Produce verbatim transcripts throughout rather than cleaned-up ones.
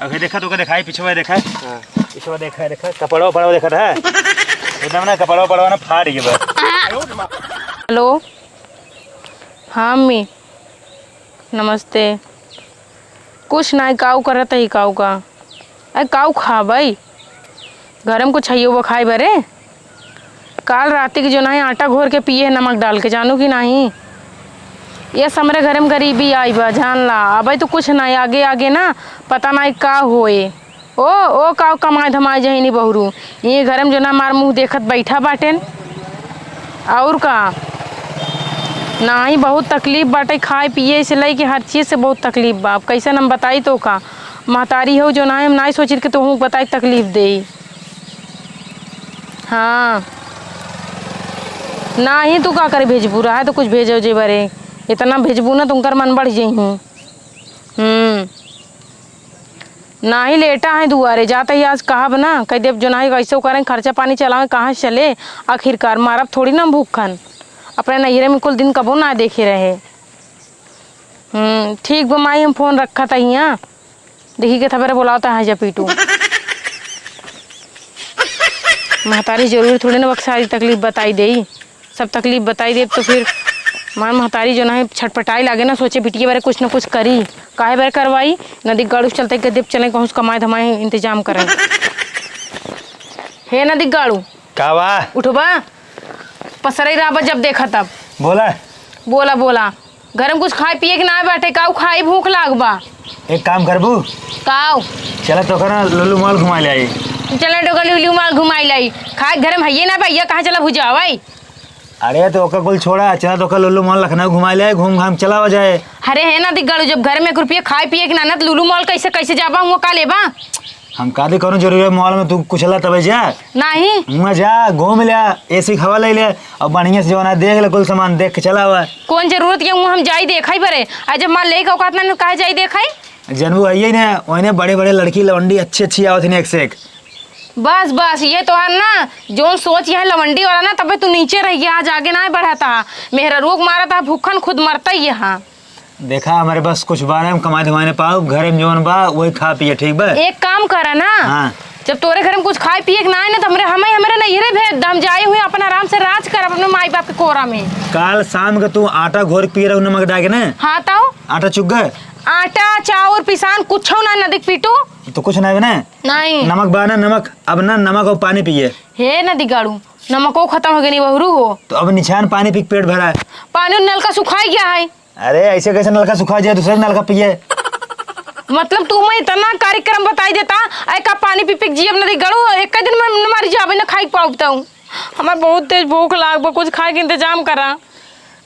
अबे देखा, तोका देखाई, पिछवा देखा। हाँ। पिछवा देखा, देखा, कपड़वा, उपड़वा देखत है। एकदम ना, कपड़वा, उपड़वा ना फाट गए बा। हेलो, हाँ अम्मी, नमस्ते। कुछ नाहीं, काऊ करत ही, काऊ का? अरे काऊ खाबई? घरे में कुछ हइयो बा खाए बरे? काल राती के जो नाहीं आटा घोर के पिए है नमक डाल के, जानू कि नाहीं? ये हमरे घरे में गरीबी आई बा, जान ला। अबे तो कुछ नाहीं, आगे आगे ना पता नाहीं का होए। ओ, ओ का कमाए धमाए जहिनी बहुरू, ये घरे में जो ना मार मुँह देखत बैठा बाटेन। और का? नाहीं, बहुत तकलीफ बाटे, खाए पिए से लेके हर चीज से बहुत तकलीफ बा। अब कैसे हम बताई तोका? महतारी हो जो नाहीं, हम नाहीं सोचित कि तोहूँ बताई तकलीफ देई। हाँ, नाहीं, तू का करे भेजबू? रहा तो कुछ भेजो जे बरे, इतना भेजबू ना तो उनकर मन बढ़ जइहीं। हम्म। नाहीं, लेटा है दुआरे, जात ही आज कहब ना, कह देब जो नाहीं, कैसे करें, खर्चा पानी चलावे, कहाँ से चले? आखिरकार मारब थोड़ी ना भूखन, अपने नैहरे में कुल दिन कबो ना देखे रहे। हम्म, ठीक बा माई, हम फोन रखत ही, हाँ। देखी के थपेरे बोलावत है जा पीटू। महतारी जरूरी थोड़ी ना बक्सारी तकलीफ बताई देई। सब तकलीफ बताई देब तो फिर हमार महतारी जो ना है छटपटाई लागे ना, सोचे बिटिया बारे कुछ ना कुछ करी, काहे बारे करवाई। नदी गाड़ू चलते के देब चले कहूँ से कमाए धमाए इंतजाम करे। हे नदी गाड़ू, का बा? उठबा, पसरई रहबा जब देखा तब। बोला। बोला, बोला। घर में कुछ खाए पिए के ना बाटे, काऊ खाई, भूख लाग बा। एक काम करबू? काऊ? चला तोका ना लुलु मॉल घुमा ले आई। चला तोका लुलु मॉल घुमाई लाई। खाए घर में हइये ना भैया, कहाँ चला भुजावाई? अरे तो ओका कुल छोड़ा, चला तोका लुलु मॉल लखनऊ घुमा ले आई, घूम घाम चला हो जाए। अरे हे नदी गाड़ू, जब घर में एक रुपया खाए पिए के ना, ना तो लुलु मॉल कैसे, कैसे जाबा, हुआ का लेबा? हम का दे कौनो जरूरी है मॉल में, तू कुछ ला तबे जा। नाहीं। हुआ जा, घूम ले, एसी हवा ले ले, और बढ़िया से जवाना देख ले, कुल सामान देख के चला हुआ। कौन जरूरत के हुआ हम जाई देखाई बरे? आ जब माल लेके औकात ना, काहे जाई देखाई? जनबू है ही ना, वही बड़े बड़े लड़की लवंडी अच्छी अच्छी आवत है एक से एक। बस, बस, ये तोहार ना, जौन सोच यह लवंडी वाला ना, तबे तू नीचे रह गया, आज आगे ना बढ़ा था। मेहरा रोग मारा था, भूखन खुद मरता ही यहाँ। देखा, हमरे बस कुछ बा ना, हम कमाए धमाए ना पाउब, घरे में जौन बा, वही खा पिए, ठीक बा? एक काम करा ना, हाँ। जब तोरे घर में कुछ खाए पिए के ना आए ना, तो हमरे, हमें, हमरे नैहरे भेज दे, हम जाए हुए अपन आराम से राज करब अपने माई बाप के कोरा में। काल शाम के तू आटा घोर के पिए रहू नमक डाल के ना। हाँ, तो? आटा चुग गए? आटा, चाउर, पिसान, कुछ ना नदी पीटू। तो कुछ ना बने? नहीं। नमक बा ना, नमक, अब ना नमक और पानी पिए। हे नदी गाड़ू, नमको खत्म हो गया नहीं बहुरू हो। तो अब निछान पानी पी के पेट भरा है। पानी नलका सुखाई गया है। अरे, ऐसे कैसे नलका सुखा जाए, दूसरे नलका पिए? मतलब, तू मैं इतना कार्यक्रम बताई देता, ऐ का पानी पी पी के जियब नदी गड़ू, एक दिन में न मर जाबे, न खाई पाउब तऊ। हमार बहुत तेज भूख लाग बा, कुछ खाए के इंतजाम करा।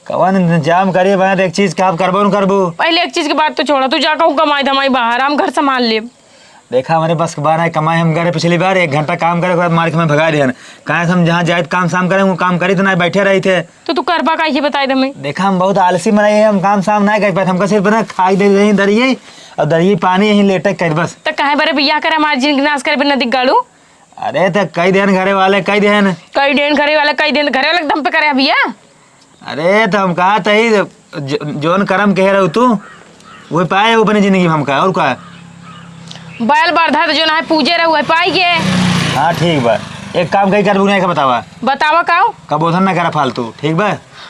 कवन इंतजाम करिए, बना तो एक चीज का आप करबो न करबो। पहले एक चीज की बात तो छोड़ा, तू जा कहूँ कमाई धमाई बाहर, हम घर संभाल लेब। देखा, हमरे बस के बाहर है कमाई, हम गए पिछली बार एक घंटा काम करे, ओकरा बाद मार के हमें भगा दिहन। कहाँ से हम जहाँ जाए काम शाम करें, वो काम करी तो ना बैठे रही थे। तो तू करबा का, ये बताई दे हमें। देखा, हम बहुत आलसी बनाई है, हम काम शाम ना कर पाए, हमका सिर्फ ना खाई दे रही दरिये और दरिये पानी यहीं लेटे कर बस। तो काहे बरे बियाह करे, हमारे जिंदगी नाश करे बिना दिख गाड़ू? अरे, तो कई देन घरे वाले, कई देन। कई देन घरे वाले, कई देन घरे वाले के दम पे करे बियाह। अरे, तो हम कहा तही, ज-, जौन करम कहे रहू तू, वही पाए अपने जिंदगी में हमका, और का? बैल बरधा तो जौन है पूजे रहू है, पाई के। हाँ, ठीक बा। एक काम कही करबू, नहीं का बतावा? बतावा काऊ? कबोधन ना करा फालतू, ठीक बा?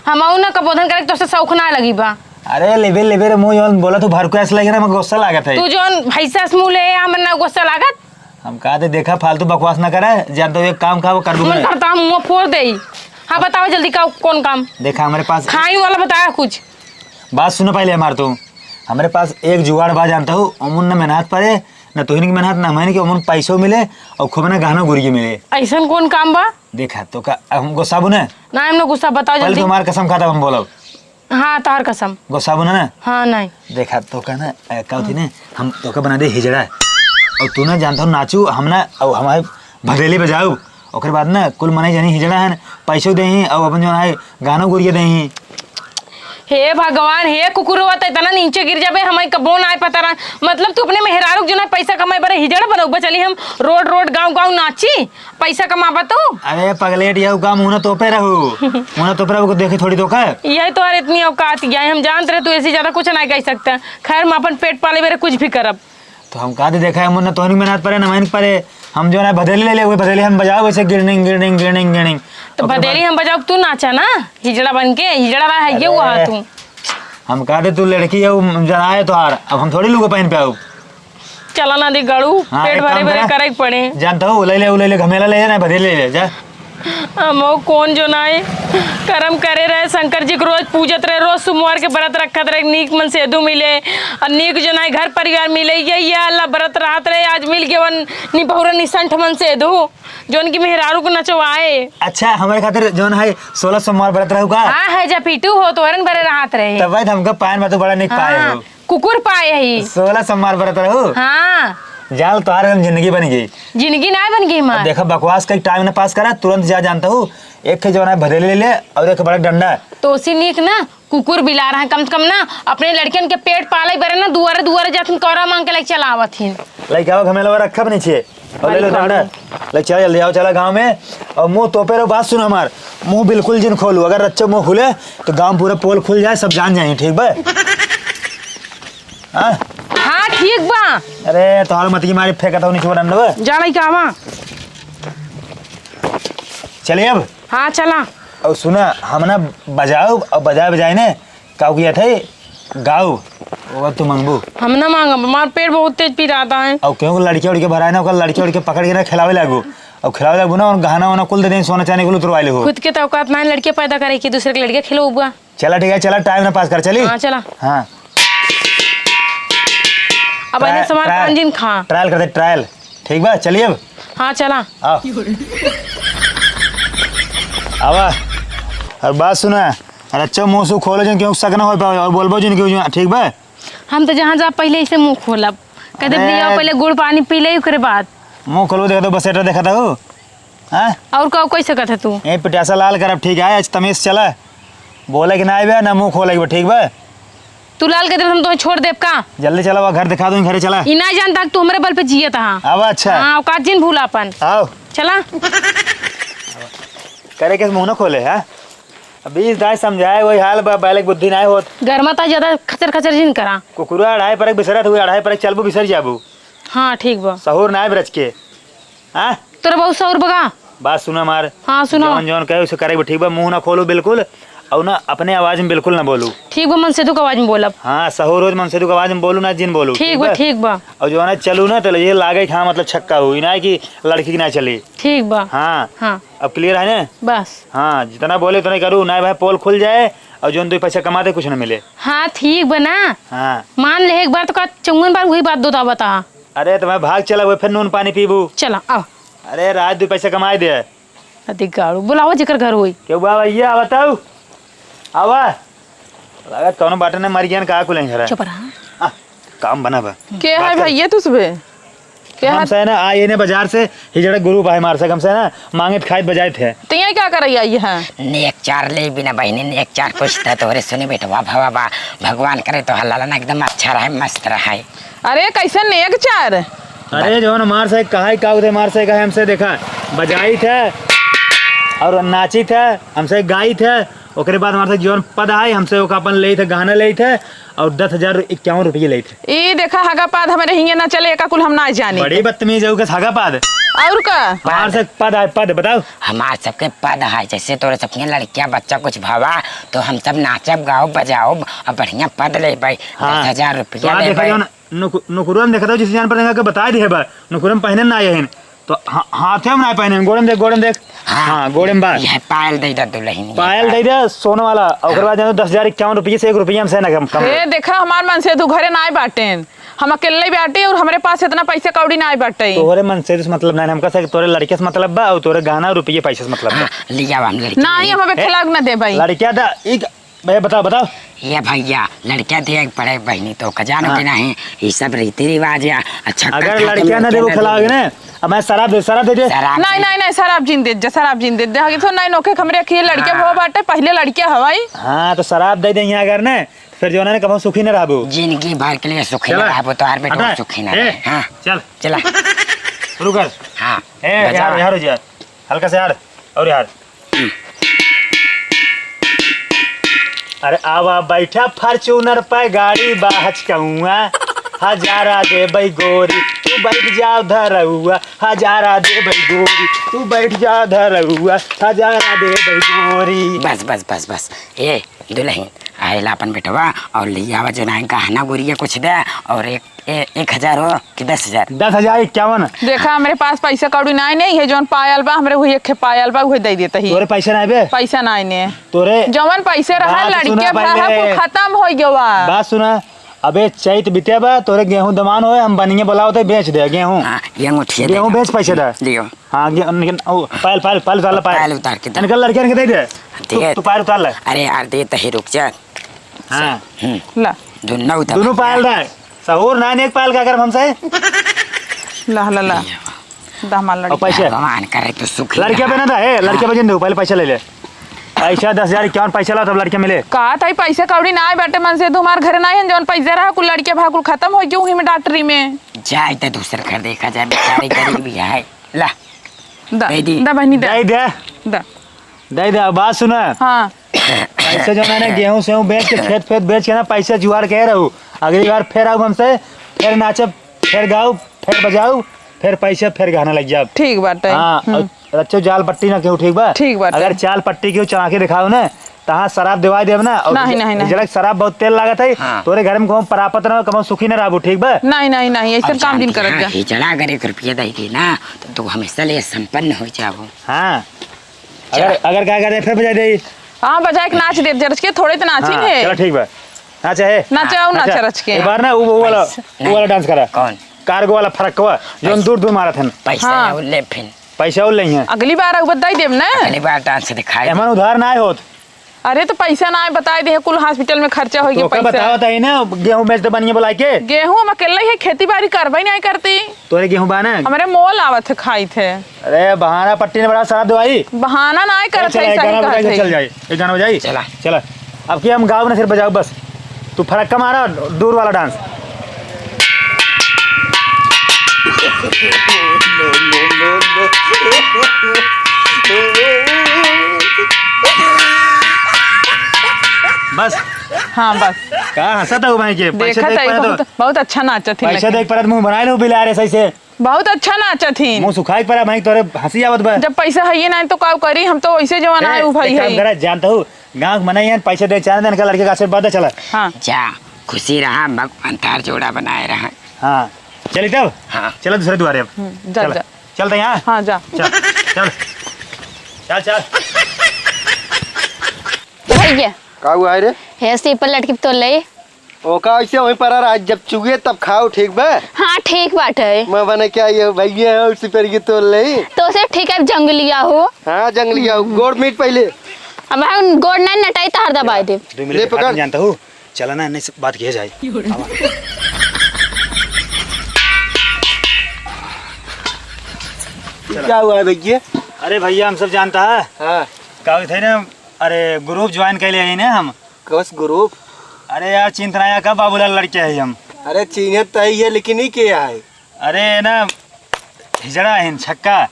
हम ना कबोधन करे, तोसे शौक ना लगी बा। अरे, लेबे, लेबे रे, मुँह जौन बोला तू भर को ऐसा लगे ना, हमका गुस्सा लागत है। तू जौन भैंसा से मुँह ले, हमर ना गुस्सा लागत। हम कहा थे, देखा, फालतू बकवास ना करे, जान तो एक काम का वो कर दूंगा। मन करता हम मुँह फोड़ दे। हाँ, बताओ जल्दी, का, कौन काम? देखा, हमारे पास खाई वाला बताया कुछ। बात सुनो पहले हमार तू। हमारे पास एक जुगाड़ बा, जानता हूँ, ओमुन न मेहनत पड़े, न तोहिन की मेहनत, न हमन के, ओमुन पैसों मिले और खूब ना गहना गुरिये मिले। ऐसन कौन काम बा? देखा, तो का, हम गुस्सा बुने? ना, हम ना गुस्सा, बताओ पहले जल्दी। तुम्हार कसम खाता हम बोलब। हाँ, तोहर कसम। गुस्सा बुना ना? हाँ, नहीं। देखा, तो का ना, ए, का होती ना, हम तो का बना दे हिजड़ा। और तू ना जानता हो नाचू, हम ना, और हमारे भदेली बजाऊ। ओकर बाद ना, कुल मनाई जानी हिजड़ा है, पैसों दे ही, और अपन जो है, गानों गुरिया दे ही। हे भगवान, हे कुकुरवा, त इतना नीचे गिर जाबे, हमें कबो ना आए पता रहा। मतलब, तू अपने मेहरारू के जो ना पैसा कमाए बरे हिजड़ा बनऊ, चली हम रोड, रोड, गाँव, गाँव नाची। पैसा कमाबा तू? अरे पगलेट, यहू काम मुँह ना तोपे रहू। मुँह ना तोपे रहू, को देखे थोड़ी तो का? यही तोहर इतनी औकात है, हम जानत रहे तू ऐसी ज्यादा कुछ ना कह सकता। खैर, हम अपन पेट पाले बेरे कुछ भी करब। तो हम कहा दे, देखा है, मुन्ना तोहनी में नाच पड़े, ना माइन पड़े। हम जौन है भदेली ले ले, वही भदेली हम बजाओ वैसे गिड़निंग, गिड़निंग, गिड़निंग, गिड़निंग। तो ओकरे भदेली बाद हम बजाओ, तू नाचा ना, हिजड़ा बन के, हिजड़ा रहा है, ये हुआ अरे, तू। हम कहा दे, तू लड़की है, वो जनाए तोहार, अब हम थोड़ी लुगा पहन पे आऊ। चला ना दी गड़ू, हाँ, पेट एक भरे काम भरे करा। करे के पड़े। जानता हूँ, ले ले, ले ले, घमेला ले ले, ना भदेली ले ले, जा। हमहू कौन जौन है, करम करे रहे, शंकर जी के रोज पूजत रहे, रोज सोमवार के व्रत रखत रहे, नीक मनसेधू मिले, और नीक जौन है घर परिवार मिले, ये, ये अल्लाह व्रत रहत रहे, आज मिल गए वन निपहुरा निसंठ मनसेधू, जौन की मेहरारू को नचवाए। अच्छा, हमारे खातिर जौन है सोलह सोमवार व्रत रहू का? हाँ, है जा पीटू हो, तोरन बरे रहत रहे। तब भाई हमका पायन में तो बड़ा नीक पाए हाँ। हो। कुकुर पाए ही। सोलह सोमवार व्रत रहू? हाँ। जाल तोहार हम जिंदगी बन गई। जिंदगी ना बन गई अब हमार। देखा, बकवास का टाइम ना पास करा, तुरंत जा, जानता हूँ, एक ठे जौन है भदेली ले ले और एक बड़ा डंडा। तो उसी नीक ना कुकुर बिला रहा है, कम से कम ना अपने लड़कियन के पेट पाले बरे ना दुआरे दुआरे जात कौरा मांग के लेके चला आवत ही। लइका घमेलवा रखब नहीं छे। और ले लो बड़ी डंडा। ले चला जल्दी आओ, चला गाँव में। और मुंह तोपे रहो, बात सुनो हमार। मुंह बिल्कुल जिन खोलू, अगर रच्चो मुंह खुले तो गाँव पूरा पोल खुल जाए, सब जान जाए, ठीक बा? हाँ? हाँ, ठीक बा। अरे, तोहार मत की मारी फेंकत हो नीचे डंडवा। जा लइका आवा। चलिए अब। हाँ, चला। और सुना, हम ना बजाओ और बजाए बजाए ने का किया थे गाओ, वो तू मंगबू। हम ना मांगब, हमार पेट बहुत तेज पिराता है। और क्यों लड़के उड़के भराए ना, ओकर लड़के उड़के पकड़ के ना खिलावे लागू। और खिलावे लागू ना, और गहना वहना कुल दे दें, सोना चांदी कुल उतरवा ले हो। खुद के तो औकात ना है लड़के पैदा करे की, दूसरे के लड़के खिलौबा। चला ठीक है, चला टाइम ना पास कर, चली। हाँ, चला। हाँ। अब ट्राय-, ऐसे समार ट्रायल, कान जिन खा। ट्रायल कर दे, ट्रायल। ठीक बा, चलिए अब। हाँ, चला। आओ। आवा। और बात सुना, और अच्छा मुंह से खोलो जिन, क्यों शक ना हो पावे, और बोलबो जिन क्यों, ठीक बा? हम तो जहाँ जा पहले ऐसे मुंह खोलब। कहते अरे। भैया पहले गुड़ पानी पी ले, ओकरे बाद। मुंह खोलो, देखा तो बसेटा देखा था हो। हाँ? और का कह सकत है तू? ए, पिटासा लाल करब, ठीक है, आज तमीज चला। बोले कि ना आइबे, ना मुंह खोले के बा, ठीक बा? तू लाल के देब, हम तोहे छोड़ देब का? जल्दी चला, वह घर दिखा दूँ, घरे चला। ई ना जानता कि तू हमरे बल पे जियत हा। अब अच्छा। हाँ, औकात जिन भूला अपन। आओ। चला। करे के मुंह ना खोले, हाँ? अब बीस दाई समझाए, वही हाल बा, बैलक बुद्धि ना होत। गरमा ता ज्यादा खचर खचर जिन करा। कुकुरा अढ़ाई परक बिसरत हुए, अढ़ाई परक चलबू बिसर जाबू। हाँ, ठीक बा। सहूर ना आए ब्रज के। हाँ? तोरा बहुत सहूर बगा। बात सुना हमार। हाँ, सुना। जौन जौन कहे उसे करे, ठीक बा? मुंह ना खोलू बिल्कुल, और ना अपने आवाज में बिल्कुल ना बोलू। ठीक बा, मनसेधू के आवाज में बोलब। हाँ, सहूर हो मनसेधू के आवाज में बोलू, ना जिन बोलू, ठीक बा, ठीक बा? ठीक बा। और जो है ना चलू ना, तो ये लागे कि हाँ, मतलब छक्का हुई ना कि लड़की की ना चली। ठीक बा। हाँ। हाँ। अब क्लियर है ना? बस। हाँ, जितना बोले उतना ही करू, ना भाई पोल खुल जाए और जौन दो पैसा कमाते कुछ ना मिले। हाँ, ठीक बा ना। हाँ। मान ले एक बार तो का चौवन बार वही बात दोता बता। अरे, तो मैं भाग चला, वो फिर नून पानी पीबू। चला, आओ। अरे, रात दो पैसा कमाए दे। अति गाड़ू, बुलाओ जेकर घर होई। क्यों बा भैया, बताओ। आवा। लागत कौनो बाटे ने मर गया, का कुलें घर है। चुप रहा। आ, काम बना बा। के बात है कर। भैया तू सुबह? के हम हाल? से ना, आ, ये ने बाजार से, ही जड़ा गुरु भाई मार से, हम से ना, मांगे खाइत बजाए थे। तो ये क्या कर रही है ये है? नेक चार ले बिना बहिनी, नेक चार कुछ त तोहरे सुनी बेटवा भवा बा। भगवान करे तोहार लालन एकदम अच्छा रहे, मस्त रहे। अरे, कैसे नेक चार? अरे, जौन हमार से कहा है, का उधे हमार से कहा है, हमसे देखा, बजाई थे और नाची थे, हमसे गाई थे, ओकरे बाद हमार से जौन पद है, हमसे ओका अपन ले थे, गहना ले थे और दस हजार इक्यावन रुपये ले थे। ई देखा, हगा पाद हमरे हिंगे ना चले, एका कुल हम ना जानी। बड़ी बदतमीज है, ओके हगा पाद। और का? हमार से पद है, पद बताओ। हमार सबके पद है, जैसे तोरे सबके लड़कियां बच्चा कुछ भवा, तो हम सब नाचब, गाओब, बजाओब और बढ़िया पद लेबै, हाँ। दस हजार रुपया तो आप देखा लेबै। जाओ ना, नुकु-, नुकुरवा में देखा था, जिस जान पर देखा के बता दिए बा, नुकुरवा में पहने ना आए हैं। तो हा-, हाथे में ना पहने, गोड़े में देख, गोड़े में देख। हाँ। हाँ, गोड़े में बा। यह पायल दे दे दुल्हनिया पायल का। दे दे, सोने वाला। और ओकर हाँ। बाद जानो दस हजार इक्यावन रुपये से एक रुपया हमसे ना कम, कम। ए, देखा, हमार मनसेधू घरे ना आए बाटेन। हम अकेले बाटे और हमरे पास इतना पैसा कौड़ी ना आए बाटे। तोहरे मनसेधू से मतलब ना है, हमका से तोरे लड़के से मतलब बा और तोरे गहना रुपये पैसे से मतलब बा। हाँ, लिया हम लड़के ना, ये हमें ए, खिलाग ना दे भाई। लड़किया दा, ई क-, भैया, बताओ, बताओ। ये भैया, लड़किया देख पड़े बहिनी तो का जानो हाँ। कि नहीं, ये सब रीति रिवाज है। अच्छा, अगर लड़किया ना देबो, खिलाओगे ना, अब मैं शराब दे, शराब दे दे। शराब नहीं, दे। नहीं, नहीं, शराब जिन दे, जा, शराब जिन दे, दे, आगे तो नहीं नोखे, हमरे अखिए लड़किया हाँ। हो बाटे, पहले लड़किया हवाई। हाँ, तो शराब दे दे यहाँ अगर ने, फिर जो उन्होंने कबो सुखी न रहबो। जिंदगी भर के लिए सुखी न चला। रहबो, तो हर बेटो हटा। सुखी न ए, रहे। हाँ। चल। चला। शुरू कर। हाँ, ए, बजावा। यार, यार, यार, हल्का से यार। और यार। अरे आवा बैठा Fortuner पे गाड़ी बा हचकउआ। हजारा देबै गोरी, तू बैठ जा धरउआ। हजारा देबै गोरी, तू बैठ जा धरउआ। हजारा देबै गोरी। बस, बस, बस, बस। ए, दुलहिन, आइला अपन बेटवा और लियावा जो ना गहना गुरिया कुछ दे और एक, ए, एक हजार हो कि दस हजार? दस हजार इक्यावन। देखा, हमरे पास पैसा कौड़ी नाई, नहीं है, जौन पायल बा, हमरे वही एक पायल बा, उहे दे देता ही। तोरे पैसा नाई बे? पैसा नाई ने। तोरे जौन पैसा रहा, बात सुना लड़के भा पहले। कुल खतम हो गवा। बात सुना, अबे चैत बीते बा, तोरे गेहूं दमान होए, हम बनिए बोलावत है, बेच दे गेहूं। हाँ, ये अंगूठिया गेहूं दे। बेच, पैसे दे। लियो। हाँ, गे-, निकल, ओ, पायल, पायल, पायल उतार ले, पायल। पायल उतार के दे। निकल, लड़कियन के दे दे। ठीक तू, है। तू पायल उतार ले। अरे यार, दे तही, रुक जा। हाँ। हम्म। ला। दुन्नो उतार। दुन्नो पायल दे। सहूर ना, नेक पायल का करब हमसे? ला, ला, ला। लियो। दहमा और लड़की। पैसे? भगवान करे तो सुखी लड़किया रहा। पे ना था, ए, लड़किया हाँ। पे जिन दो, पहले पैसा ले ले। पैसा दस हजार इक्यावन पैसा ला, तब लड़किया मिले। का ताई, पैसा कौड़ी ना आए बाटे, मन से तुम्हार घरे ना है, जौन पैसा रहा, कुल लड़किया भा कुल खतम हो गयो, वही में डॉक्टरी में। जाए तो दूसर घर देखा जाए, बेचारी गरीबी है। ला, दा, दे दी। दा बहनी, दा। दे दे। दा। दे दे, अब बात सुना। हाँ। पैसा जो है ना, गेहूं सेहूं बेच के, खेत फेत बेच के ना, पैसा जुगाड़ के रहू। अगली बार फिर आऊ हमसे, फिर नाचब, फिर गाऊ, फिर बजाऊ, फिर पैसा, फिर गहना लग जाब। ठीक बाटे। हाँ, हम्म। और रच्चो जाल पट्टी ना केहू, ठीक बा? ठीक बाटे। अगर चाल पट्टी केहू चढ़ा के दिखाओ ना, तहाँ शराब देवाई देब ना, और नहीं, नहीं, नहीं। हिजड़ा के शराब बहुत तेल लागत है, हाँ। तोरे घर में कहूँ परापत ना हो, कहूँ सुखी ना रहबू, ठीक बा? नहीं, नहीं, नहीं, ऐसे अब काम दिन जानती करत है, जा। हिजड़ा अगर एक रुपया दे दी ना, तो तू हमेशा ले संपन्न हो जाबू। हाँ। अगर, चला। अगर का करे, फिर बजाई दे। हाँ, बजाए के नाच दे, जरज के थोड़े तो नाची हाँ, है। चला ठीक बा। नाच है? नाच आओ, नाच नाच। रच के। एक बार ना, वो, वो वाला, पैसा वो वाला नहीं। डांस करा। कौन? कार्गो वाला फरकवा, जौन पैसा। दूर दूर मारत हन। पैसा हाँ। ले फिन। पैसा वो ले हैं। अगली बार आऊ बताई देब ना। अगली बार डांस दिखाई एमन उधार ना होत। अरे तो पैसा ना आए, बताई दे, कुल हॉस्पिटल में खर्चा होई तो के ओकर पैसा। बतावत है ना, गेहूं बेच दे बनिए बोला के। गेहूं हम अकेले ही खेती बाड़ी करबे नहीं करती। तोरे गेहूं बा ना? हमरे मोल आवत है, खाई थे। अरे बहाना पट्टी ने बड़ा शराब दवाई। बहाना ना आए करत चल, है, एक सही गाना बजाई, कहत है। चल जाए, एक गाना बजाई। चला। चला। अब की हम गाँव में सिर्फ बजाओ बस। तू फरक्का मारा, दूर वाला डांस। बस। हाँ, बस। का हंसत हो भाई के? पैसे देखत देख है, पाए तो? बहुत, बहुत अच्छा नाचत ही पैसे लेकिन। देख पर मुंह बनाए लो बिलारे सही से। बहुत अच्छा नाचत ही। मुंह सुखाई पड़ा भाई, तोरे हंसी आवत बा। जब पैसा है ही नहीं तो का करी, हम तो वैसे जवान ए, आए उ भाई एक काम है। करा, जानता हूँ, गाँव के मनई हैं, पैसे दे, चार दिन का लड़के का आशीर्वाद है, चला। हाँ। जा, खुशी रहा, भगवान तार जोड़ा बनाए रहा। हाँ, चली तब? हाँ। चलो दूसरे दुआरे अब। हम्म, जा, चल। जा। चलते हैं, हाँ? हाँ, जा। चल, चल। चल, चल। भैया। का हुआ है रे? हे, सीपल लटकी तोड़ ले। ओका ऐसे वहीं पर रहा, जब चुगे तब खाओ, ठीक बा? हाँ, ठीक बाटे। मैं बने क्या ये भैया है, उसी पर ये तोड़ ले। तो से ठीक है, जंगलिया हो। हाँ, जंगलिया हो। हम्म। गोड़ मीट पहले। अब हम गोड़ नहीं नटाई, तहर दबाई दे। दो मिनट ले पकड़। जानता हूँ, चला ना, नहीं से बात किया जाए। क्या हुआ है भैया? अरे भैया, हम सब जानता है। हाँ। का थे ना, अरे group join कर लिया है ना हम। कस group? अरे यार, चिंतनाया का बाबूलाल लड़के है हम। अरे चीन्हत तो ही है, लेकिन ई के है? अरे ना, हिजड़ा है, छक्का।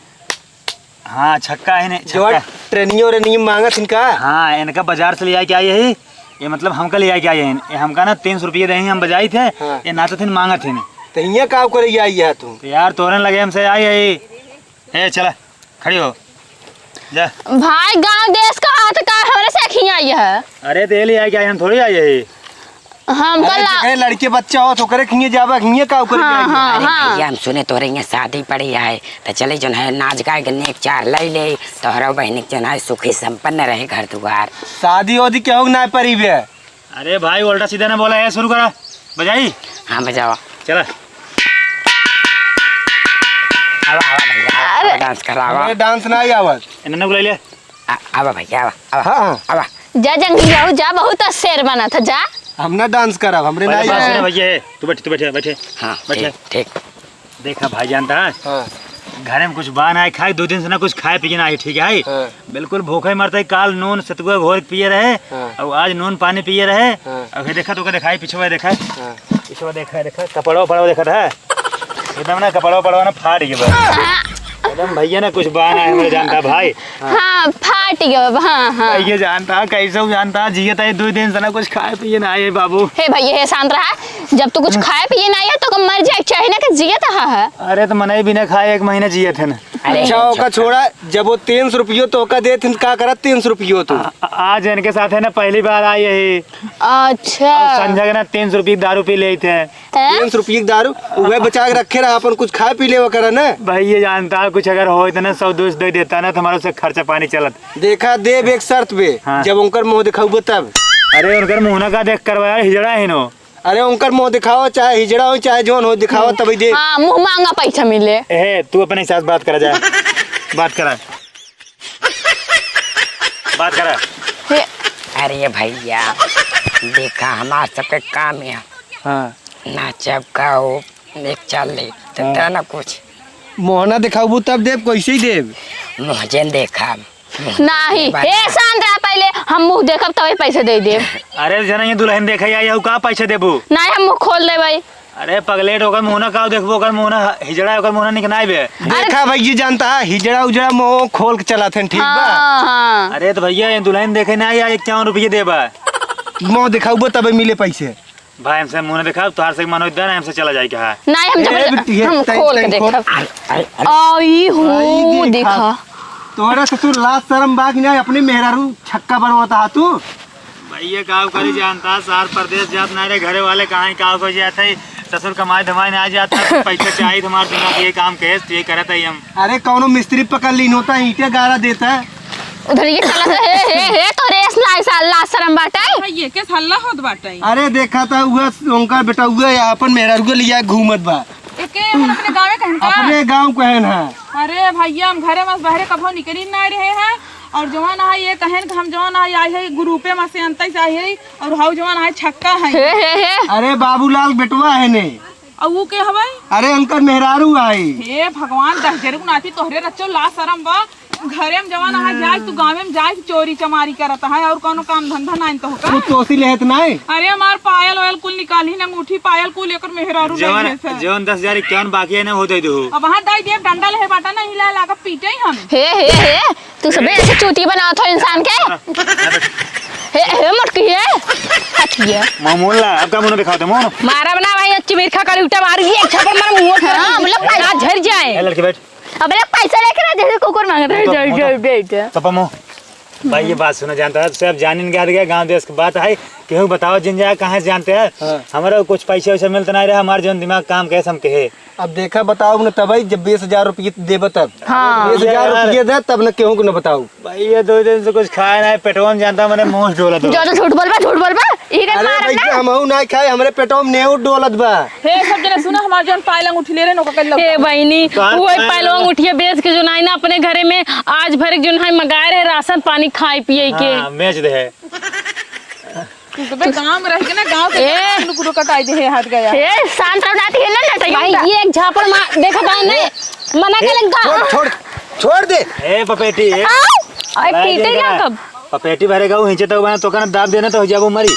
हाँ, छक्का है ने, जो छक्का। ट्रेनिंग व्रेनिंग मांगत इनका? हाँ, इनका बाजार से ले आके आए है। ये मतलब हमका ले आके आए हैं। ये हमका ना तीन सौ रुपये दे हैं, हम बजाई थे। हाँ। ये नाचत हैं, मांगत हैं। तो हियाँ का करे आई है तू? तो यार, तोरन लगे हमसे आई है। ए, चला, खड़ी हो। जा। भाई, गांव देश का हाथ का हमरे से खिया आई है। अरे, तो ये ले आके आए, हम थोड़ी आई है। हम अरे, कल जेकरे लड़के बच्चा हो, तो ओकरे खिए जाबा, खिए का ओकरे हाँ, खिए? हाँ, अरे हाँ। भैया, हम सुने तोरे यहाँ शादी पड़ी है, तो चले जौन है नाच गाए के नेक चार लई ले, तोहरा बहिनी के जौन है सुखी संपन्न रहे घर दुआर। शादी ओदी केहू के ना पड़ी बे। अरे भाई, उल्टा सीधा ना बोला है, शुरू करा, बजाई। हाँ, बजावा। चला। आवा, आवा भैया, अरे। आवा, dance करा, आवा। अरे, dance ना ही आवत। इन्हें बुला ले। आ, आवा भैया, आवा, आवा, हाँ, हाँ। आवा। जा जंगली जाऊ, जा, बहुत शेर बना था, जा। हम ना dance करब, हमरे पहले ना बात सुनो आवत। भैया, तू बैठ, तू बैठ, बैठ। हाँ, बैठ। ठीक, ठीक। देखा भाई जानता है? हाँ। घरे में कुछ बा ना खाए, दो दिन से ना कुछ खाए पी के ना आई, ठीक है? हाँ। बिल्कुल भूखे मरते, काल नून सतुआ घोर के पिए रहे, हाँ। और आज नून पानी पिए रहे, हाँ। और ये देखा, तोके दिखाई, पिछवा देखा। हाँ। पिछवा देखा, देखा, कपड़वा, उपड़वा देखा था। एकदम ना कपड़वा, उपड़वा ना फाट गया बा। एकदम भैया ना कुछ बहाना है, हमरे जानता भाई। हाँ, फाट गयो, हाँ, हाँ। ये जानता, कैसे हूँ जानता, जियत है दो दिन से ना कुछ खाए पिए ना आए बाबू। हे भैया, हे शांत रहा, जब तू कुछ खाए पिए ना आए तो मर जाए, चाहे ना कि जियत रहा है। अरे तो मनई बिना खाए एक महीना जियत है ना। अरे अच्छा, ओका छोड़ा, जब वो तीन सौ रुपयो तो ओका देत हन, का करत तीन सौ रुपयो तो? आ, आ, आज इनके साथ है ना, पहली बार आई यही। अच्छा। और संझा के ना तीन सौ रुपये की दारू पी लेते हैं। हैं? तीन सौ रुपये की दारू, उहे बचा के रखे रहा, अपन कुछ खाए पी लेवा करा ना। भाई ये जानता है, कुछ अगर होइत ना, सौ दो सौ दे देता ना, तो हमारा उससे खर्चा पानी चलत। देखा, देब एक शर्त पे, हाँ। जब उनकर मुँह दिखाऊबो तब। अरे उनकर मुँह ना का देख करवा यार, हिजड़ा है नो। अरे उनकर मुँह दिखावा, चाहे हिजड़ा हो, चाहे जौन हो, दिखावा तभी दे। हाँ, मुँह मांगा पैसा मिले। ए, तू अपने साथ बात करा जा। बात करा। बात करा। हे। अरे भैया, देखा हमार सबके काम है। हाँ। नाचब का हो, एक चाल ले, तो हाँ। दे ना कुछ। मोहना दिखाबू तब देब, कैसे ही देब? मुँह जेन देखा। नहीं, बात हे शांत रहा पहले, हम मुँह देखब तभी पैसे दे देब। अरे जना ये दुल्हन देखे आई हो, का पैसे देबू? नहीं, हम मुँह खोल देबै। अरे पगलेट, ओकर मुँह ना का देखबो, ओकर मुँह ना हिजड़ा, ओकर मुँह ना निकनाई बे। देखा भाई, ये जानता है, हिजड़ा उजड़ा मुँह खोल के चलाते हैं, ठीक बा? हाँ, हाँ। अरे तो भैया, ये दुल्हन देखे ना आई, इक्यावन रुपये देबा। मुँह दिखाऊबो तबे मिले पैसे। भाई, हमसे मुँह ना दिखाओ, तोहार से मानो इधर, हमसे चला जाए क्या है? नहीं, हम जब ए, बिट्टी, ये हम तै-, खोल के तै-, खोल। देखब। अरे, अरे, अरे। आई हो, आई देखा। देखा। तोहरा ससुर लाज शरम बा कि नहीं, अपने मेहरारू छक्का बनवाता हा तू? भैया, का करी जानता, शहर परदेश जात ना रे, घरे वाले कहाँ ही का को जात है, ससुर कमाए धमाए ना जात है, पैसा चाहिए तुम्हारे दिमाग, ये काम कैसे, ये करत है हम। अरे, कौनो मिस्त्री पकड़ लीन होता, ईंटे गारा देता। उधर ये चला था, हे, हे, हे, तो रेस ना ऐसा लाज शरम बाटे। हाँ, ये के हल्ला होत बाटे? अरे, देखा था, उहे उनका बेटा, उहे अपन मेहरारू के लिया घूमत बा। ये के, अपन अपने गाँवे कहन का? अपने गाँव कहन है। अरे भैया, हम घरे में से बहरे कभो निकली ना रहे हैं। और जवान है ये कहेन कि हम जवान है, आई है ग्रुपे में से अंतै से आई है, और हाउ जवान है छक्का है। हे, हे, हे। अरे बाबूलाल बेटवा है ने। और वो के हवे? अरे उनकर मेहरारू आई। हे भगवान, दस जरे को नाती तोहरे रच्चो, लाज शरम बा। घरे में जवान है जाए, तू गाँवे में जाए, चोरी चमारी करत है, और कौनो काम धंधा नाइन तो होगा। तू तोसी लेहत नाई? अरे हमार पायल वायल कुल निकाली ना, अंगूठी पायल कुल एकर मेहरारू जवन, ले लेत है। जवन दस हजार इक्यावन बाकी है ना, हो दे दो। अब हाँ दे दे, डंडा लेहे बाटा ना, हिला लागा पीटे ही हम। हे, हे, हे, तू सबे ऐसे चूती बनावत हो इंसान के। हे, हे, मोटकी, हे। हट गया। मामूला, अब का मुंह दिखावत है, मुंह? मारा बना भाई, अच्छी मिर्खा करी उठा मारू, ये एक छापड़ मार मुंह पे। हाँ, मतलब, ना झर जाए। ए, लड़की बैठ। अब ले पैसा लेके ना, जैसे कुकुर मांगत है, मुंह तो, जय, मुंह जय, तो। जय, जय। तो पमो, भाई, ये बात सुनो, जानता है, सब जानिन के आ गया, गाँव देश की बात है, केहू बताओ जिन जाए, कहाँ से जानते हैं? हाँ। हमारा कुछ पैसे वैसे मिलते नहीं रहे, हमारे जौन दिमाग काम कैसे हम कहे। अब देखा, बताओ न तबई, जब बीस हजार रुपये देबे तब। हाँ। बीस हजार यार। रुपये दे, तब न केहू को न बताओ। भाई, ये दो दिन से कुछ खाए ना है, पेटवा में जानता मैंने मोच डोला था। जो तो झूठ बोलबा, झूठ बोलबा। ई के अरे मारब भैया, ना। हमहू ना खाए, हमरे पेटवा में नेउर डोलत बा। हे, सब जना सुना, हमार जौन पायल अंगूठी ले रहे, ओका कल हे बहिनी, तो हम वही पायल पायल अंगूठिया बेच के जो नाई ना अपने घरे में आज भर एक जो नाई मंगाए रहे राशन पानी खाए पिए के। हाँ, बेच दे है। तू तो बे गाँव में रह के ना, गाँव के ए। नुकुरो कटाई दे है, हाथ गया। ए, शांत रहो, नाती है ना, लटैया भाई, उठा। ये एक झापड़ मार, देखा था ना, मना ए, कर लगा। छोड़, छोड़, छोड़ दे। ए, पपेटी, ए। आओ, अरे, अरे, पीटे देख ना ना। कब? पपेटी भरेगा, वो हिंचे तो बना, तो कहना दाब देना, तो हो जाबो मरी।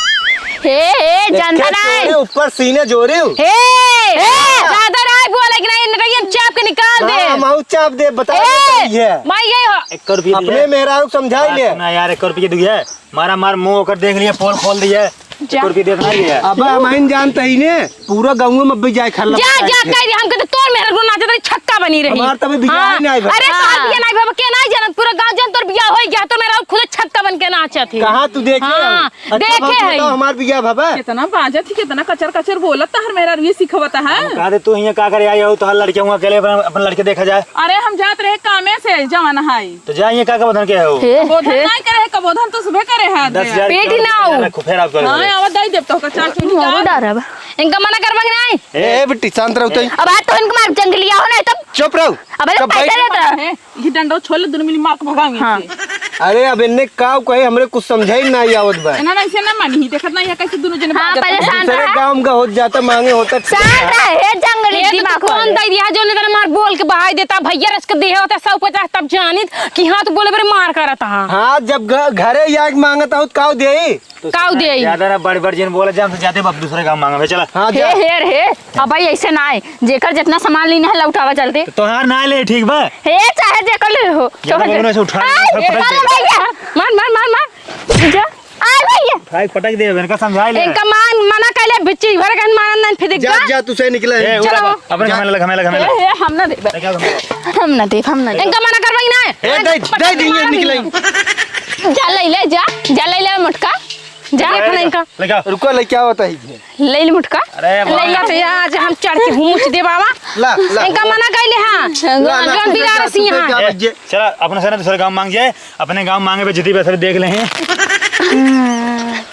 ए, ए, जानता देखे ना है। तोरे ऊपर सीने जोरे हूँ। ए, ए, ज्यादा ना बोले कि नहीं, नहीं, हम चाप के निकाल दे। हाँ, हम चाप दे, बता ए, दे, ये। भाई, ये हो। एक रुपये अपने दिए। मेहरारू को समझाई बात ले। सुना यार, एक रुपये दिए। मारा मार मुंह ओकर देख लिया, पोल खोल दिया। जा। एक रुपये देत नहीं है। अब हम आइन जानते ही ने, पूरा गाँव में भी जाए खल्ला जा, पकाए जा, थे। कह दे, हमके तो तोर मेहर गुना नाचत रही, छक्का बनी रही। हमार तबे बियाह हाँ। ही नहीं भवा। अरे, तोर हाँ। बियाह नहीं भवा, के नहीं जानत, पूरा गाँव जान तोर बियाह हो गया, तो मेहर खुद छक्का बन के नाचत ही। कहाँ तू देखे हाँ, हो? अच्छा, देखे बाबू, है। बताओ, हमार बियाह भवा? कितना बाजत ही, कितना कचर कचर बोलत, तहर मेहर ये सिखवता है। हम कहा दे, तू हियाँ का करे आई हो, तोहर लड़के हुआ अकेले अपन, अपन लड़के देखा जाए। अरे, हम जात रहे कामे से, जवान हाई। तो जा, ये का कबोधन के हो? हे, कबोधन हे। नाय करे है, कबोधन तो सुबह करे है, दस हजार पेट ही ना हो। खूब फेर आप करो। हाँ, आवा दई देब तो का चार सौ मुंह निकाल। डारब। इनका मना करबा कि नहीं? ए, ए, बिट्टी, शांत रहो तई। अब आज तो इनका मार जंगलिया हो नहीं तब। चुप रहो। अब ले चुप पैसा बैठ। देता। है, ये डंडा छोड़ ले, दोनों मिली मार के भगाओ हाँ। इनसे। अरे, अब इनने काव कहे, हमरे कुछ समझाई ना आवत बा। इन्हें ना इसे ना मानी, देखत ना ये कैसे दोनों जने हाँ, भागत पहले हैं। शांत दूसरे रहा। गांव का होत जाता, मांगे होता। शांत रहे, जंगली ये तो दिमाग कौन वाले। दई दिया जो नहीं तेरे मार बोल के बहाई देता, भैया रस के देहे होता सौ पचास, तब जानित कि हाँ, तू बोले बरे मार करत हा। हाँ, जब घ-, घरे आके मांगत हो, तो काऊ देई? काऊ देई? ज्यादा ना बड़ बड़ जिन बोला, जा हमसे ज्यादा बाप दूसरे गाँव मांगा, चला। हाँ, हे, जा। हे रे, हे, अब भाई ऐसे ना आए, जेकर जितना सामान लेना है लौटावा चलते। तो तोहार ना ले, ठीक बा? हे, चाहे जेकर ले हो। ज्यादा तोहर बोलो ना, ऐसे उठा ले, आय, फट, फट अरे दे। भैया, मार, मार, मार, मार। जा, आय भैया। भाई पटक दे, इनका समझा ले। इनका मान, मना कर ले, बिच्ची भर के मारन नहीं, फिर देख जा, जा। जा, तू से निकले। ए, उड़ा चलो। बा, अपने जा। घमेला, घमेला, घमेला। ए, ए, हम ना देबे। लेके आओ घमेला। हम ना देब, हम ना देब। इनका मना करवाई ना। ए, दे, दे, दे, ये निकले। जा ले ले, जा, जा ले ले मोटका। जा, लेके आ, अपने इनका। लेके आओ। रुको, लेके आओ, बताइए। ले ले मोटका। अरे, ले ले। तो आज हम चढ़ के हुमुच दे बाबा। ला, ला। इनका मना कैले हाँ। ला, ला, जौन तू बिलार जा, सी तू हाँ। जा, ए, बच्चे। चला, अपने से ना दूसरे गाँव मांग जाए, अपने गाँव मांगे बेइज्जती पे सब देख ले हैं।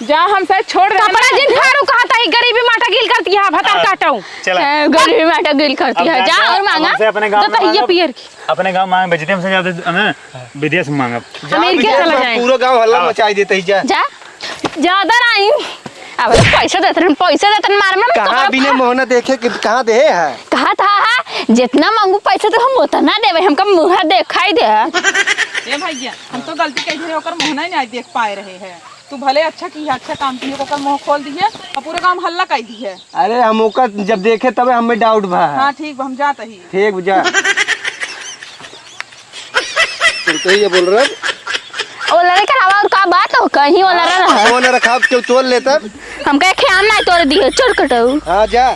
जा, हम शायद छोड़ रहे कपड़ा हैं। जिन फाड़ू कहा था, गरीबी माटा गिल करती है, भतार हाँ, काटऊ। चला। ए, गरीबी माटा गिल करती अब है। जा, जा, जा, और अब मांगा। हमसे अपने गाँव तो में तहिया मांगब। पियर की। अपने गाँव मांगे बेइज्जती, हमसे ज्यादा, हमें विदेश में मांगब। जा, अमेरिका विदेश चला में जाए। पूरा गाँव हल्ला हाँ। मचाई देते ही जा। जा। ज्यादा नहीं। अब तो पैसा देत रहन, पैसा देत रहन, मार, मार, कहाँ तोहरा बिना मोहना देखे कि कहाँ दे है? कहा था, हाँ, जितना मांगू पैसा तो हम उतना देवे, हमका मुँह देखाई दे। ए भैया, हम तो गलती कही रहे, ओकर मोहना ही नहीं देख पाए रहे हैं। तू भले अच्छा की है, अच्छा काम की है, ओकर मुँह खोल दी है और पूरा गाँव हल्ला कर दी है। अरे हम ओकर जब देखे तबे हमें डाउट भा है। हाँ ठीक बा, हम जात ही। ठीक बा, जा। तुम तो ये बोल रहे हो। ओलरे के अलावा और का बात हो? कहीं ओलरा रहा। ओलरा खाब क्यों तोड़ लेता? हमका एक आम ना तोड़ दिए, चोर कटाऊ। हाँ, जा।